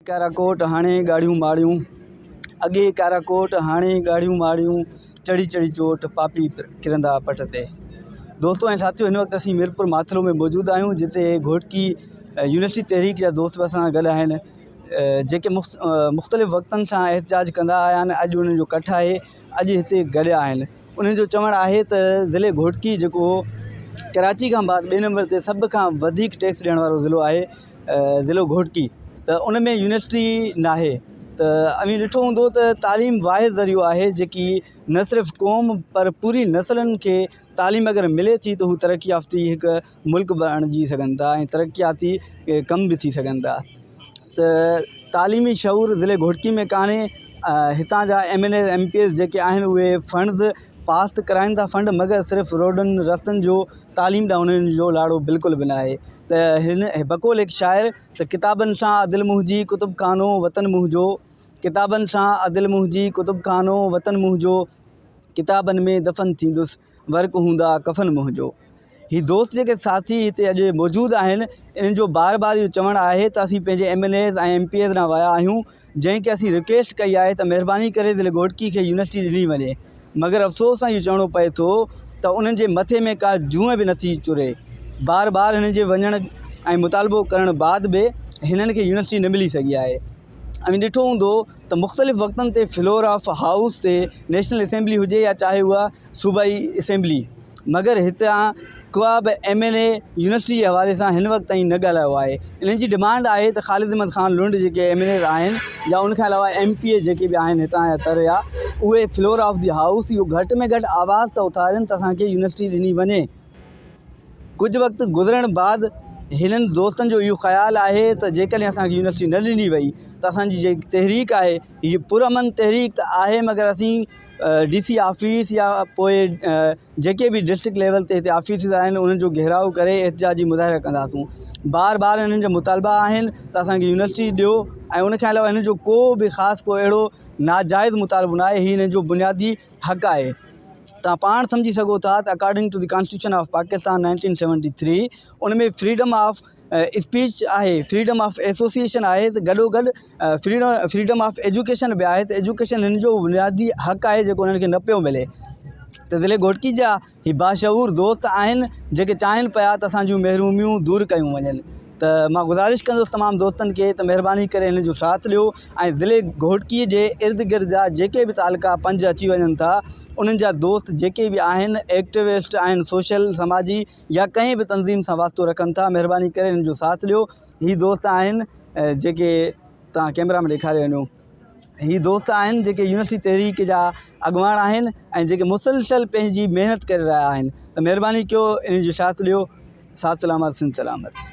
ڪارا ڪوٽ هاڻي ڳاڙهيون ماڙيون، اڳي ڪارا ڪوٽ هاڻي ڳاڙهيون ماڙيون، چڙهي چڙهي چوٽ پاپي ڪرندا پٽ تي. دوستو ۽ ساٿيو هن وقت اسين ميرپور ماٿرو ۾ موجود آهيون جتي گهوٽڪي يونيورسٽي تحريڪ جا دوست به اسان سان گڏ آهن جيڪي مختلف وقتن سان احتجاج ڪندا آيا آهن اڄ انهن جو ڪٺ آهي اڄ هتي گڏيا آهن انهن جو چوڻ آهي ته ضلعي گهوٽڪي جيڪو ڪراچي کان بعد ٻئي نمبر تي سڀ کان وڌيڪ ٽيڪس ڏيڻ وارو ضلعو آهي ضلعو گهوٽڪي ته ان ۾ يونيورسٽي ناهي ته اوهين ڏٺو هوندو ته تعليم واحد ذريعو آهي جيڪي نه صرف قوم پر پوري نسلن کي تعليم اگر ملي ٿي ته هو ترقي يافتي هڪ ملڪ بڻجي سگهن ٿا ۽ ترقياتي ڪم به ٿي سگهن ٿا ته تعليمي شعور ضلعي گهوٽڪي ۾ ڪانهي هتان جا M N A M P As جيڪي آهن اهي فنڊز پاس ته ڪرائين ٿا فنڊ مگر صرف روڊن رستن جو تعليم ڏانهن انهن جو لاڙو بلڪل به ناهي ته هن بقول هڪ شاعر ته ڪتابن سان آ دل منهنجي ڪتب خانو وطن منهنجو ڪتابن سان آ دل منهنجي ڪتب خانو وطن منهنجو ڪتابن ۾ دفن ٿيندس ورق هوندا ڪفن منهنجو هي دوست جيڪي ساٿي هتي اڄ موجود آهن انهن جو بار بار اهو چوڻ آهي ته اسين پنهنجي M N As ۽ M P As ڏانهن ويا آهيون جنهن کي اسين رڪويسٽ ڪئي آهي ته مهرباني ڪري ضلعي گهوٽڪي کي يونيورسٽي ڏني وڃي مگر افسوس سان اهو چوڻو پئي ٿو ته انهن جي مٿي ۾ ڪا جونء به نٿي چري بار بار هنن جي وڃڻ ۽ مطالبو ڪرڻ بعد به هنن کي يونيورسٽي نه ملي سگهي آهي اوهين ڏٺو هوندو ته مختلف وقتن تي فلور آف هائوس تي نيشنل اسيمبلي هجي يا چاهي اها صوبائي اسيمبلي مگر هتان ڪا به ايم اين اي يونيورسٽي جي حوالي سان هن وقت تائين نه ڳالهايو آهي انهن جي ڊمانڊ آهي ته خالد احمد خان لنڊ جيڪي ايم اين ايز آهن يا ان کان علاوه ايم پي اي جيڪي به آهن هتان جا تر جا اهي فلور آف the house اهو گهٽ ۾ گهٽ آواز ته اٿارين ته اسانکي يونيورسٽي ڏني وڃي ڪجهه وقت گذرڻ بعد هنن دوستن جو اهو خيال آهي ته جيڪڏهن اسانکي يونيورسٽي نه ڏني وئي ته اسانجي جيڪي تحريڪ آهي هي پرامن تحريڪ ته آهي مگر اسين ڊي سي آفيس يا پوء جيڪي به ڊسٽرڪٽ ليول تي هتي آفيسز آهن انهن جو گهيراء ڪري احتجاجي مظاهرا ڪنداسون بار بار هنن جا مطالبا آهن ته اسانکي يونيورسٽي ڏيو ۽ ان کان علاوه هنن جو ڪو به خاص ڪو اهڙو ناجائز مطالبو نه آهي هي هنن جو بنيادي حق آهي توهان پاڻ سمجهي سگهو ٿا ته according to the constitution of Pakistan nineteen seventy three in ۾ freedom of speech آهي فريڊم آف ايسوسيئيشن آهي ته گڏو گڏ فريڊم آف ايجوڪيشن به آهي ته ايجوڪيشن هن جو بنيادي حق آهي جيڪو هنن کي نه پيو ملي ته ضلعي گهوٽڪي جا هي باشعور دوست آهن جيڪي چاهين پيا ته اسان جون محروميون دور ڪيون وڃن ته مان گذارش ڪندس تمام دوستن کي ته مهرباني ڪري هن جو ساٿ ڏيو ۽ ضلعي گهوٽڪي جي ارد گرد جا جيڪي به تعلقا پنج اچي وڃن ٿا انهن جا دوست جيڪي به آهن ايڪٽوسٽ آهن سوشل سماجي يا ڪنهن به تنظيم سان واسطو رکن ٿا مهرباني ڪري هنن جو ساٿ ڏيو هي دوست آهن جيڪي توهان ڪيمرا ۾ ڏيکاري وڃو هي دوست آهن جيڪي يونيورسٽي تحريڪ جا اڳواڻ آهن ۽ جيڪي مسلسل پنهنجي محنت ڪري رهيا آهن ته مهرباني ڪيو انهن جو ساٿ ڏيو ساٿ سلامت سنڌ سلامت.